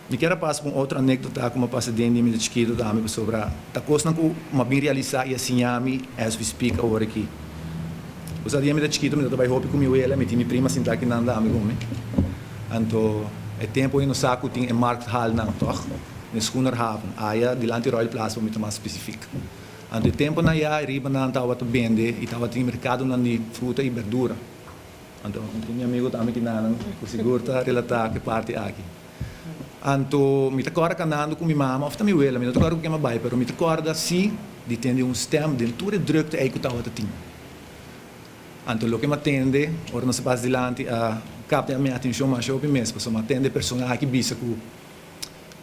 Mi kier a pasa pa un otro anekdota ku mi a pasa den di mi ta chikitu tambe pasobra ta kosnan ku mi a bin realisá i a siña mi as we speak awor aki. Bo sa dia mi ta chikitu mi ta bai hopi ku mi wela, mi tin mi prima sintá kinan tambe ku mi. Anto e tempu ei nos sa ku tin e markthalnan tòg, den Schoenerhaven, aya dilanti Royal Plaza pa mi ta mas spesifik. Anto e tempunan ya e ribanan tabata bende i tabatin merkadonan di fruta i berdura. Anto mi tin mi amigo tambe kinanan ku sigur ta relatá ku e parti aki. Anto mi ta kòrda kanando ku mi mama òf ta mi wela, mi no ta kòrda ku ken mi a bai, pero mi ta kòrda si di tende un stèm den tur e drukte ei ku tabata tin. Anto loke mi a tende ora nos a pasa dilanti a kapta mi atenshon masha hopi mes, pasobra mi a tende e persona aki bisa ku,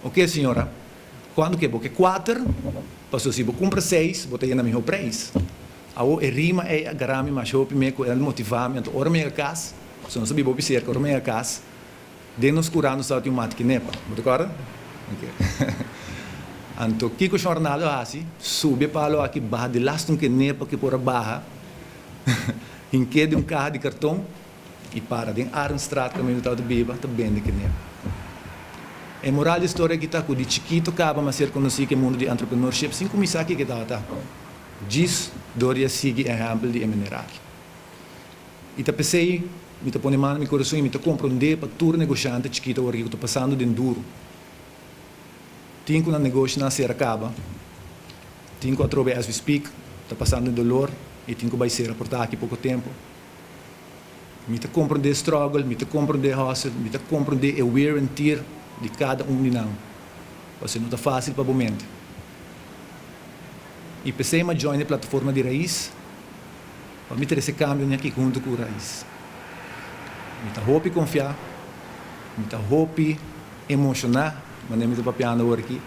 Oke señora, kuantu ke bo ke kuater? Pasobra si bo kumpra seis bo ta yena mihó preis. Awor e rima ei a gara mi masha hopi me ku el motivá mi. Anto ora mi yega kas, pasobra nos a biba hopi serka, ora mi yega kas, den nos kurá nos tabatin un mati kinepa. Bo ta kòrda? Oke. Anto kiko shon Arnaldo a hasi? Subi e palo aki, baha di last un kenepa ku e por a baha, hink'é den un kaha di karton i para den Arendstraat kaminda tabata biba ta bende kenepa. E moral di e storia aki ta ku di chikito kaba mi a ser konosí ku e mundu di entrepreneurship sin kuminsá kiko e tabata. Djis dor di a sigui ehèmpel di e manera aki. I ta p'esei mi ta pone man na mi kurason i mi ta komprondé pa tur negoshante chikito awor aki ku ta pasando den duru. Tin ku nan negoshinan a sera kaba, tin ku atrobe as we speak ta pasando den dolor i tin ku bai sera por ta aki poko tempu. Mi ta komprondé struggle, mi ta komprondé hustle, mi ta komprondé e wear and tear di kada un di nan. Pasobra no ta fásil pa bo mente. I p'esei m'a join e plataforma di Rais pa mi trese kambionan aki huntu ku Rais. Mi ta hopi konfiá, mi ta hopi emoshoná manera mi ta papiando awor aki.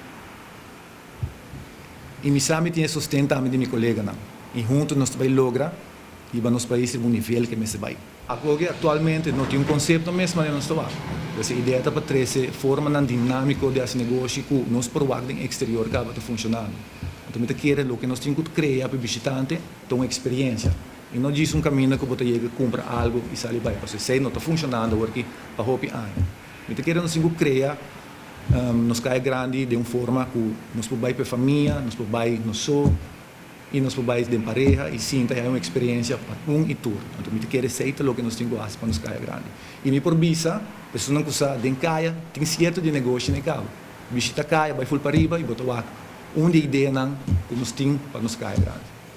I mi sa mi tin e sosten tambe di mi koleganan i huntu nos ta bai logra hiba nos pais riba un nivel ke mester bai. Akoge aktualmente no tin un konsepto mes manera nos ta wak. Pues e idea ta pa trese formanan dinámiko di hasi negoshi ku nos por wak den eksterior kaba ta funshonando. Anto mi ta kere loke nos tin ku krea pa e bishitante ta un eksperiensia i no djis un kaminda ku bo ta yega kumpra algu i sali bai pasobra esei no ta funshonando awor aki pa hopi aña. Mi ta kere nos tin ku krea nos kaya grandi den un forma ku nos por bai pa e famia, nos por bai nos so. I nos por bai den pareha i sinta i hay un experiencia pa un i tur. Anto mi ta kere esey ta loke nos tin ku hasi pa nos kaya grandi. I mi por bisa personanan ku sa den kaya tin sierto di negoshi na e kaba. Bishita kaya, bai ful pariba i bo ta wak un di e ideanan ku nos tin pa nos kaya grandi.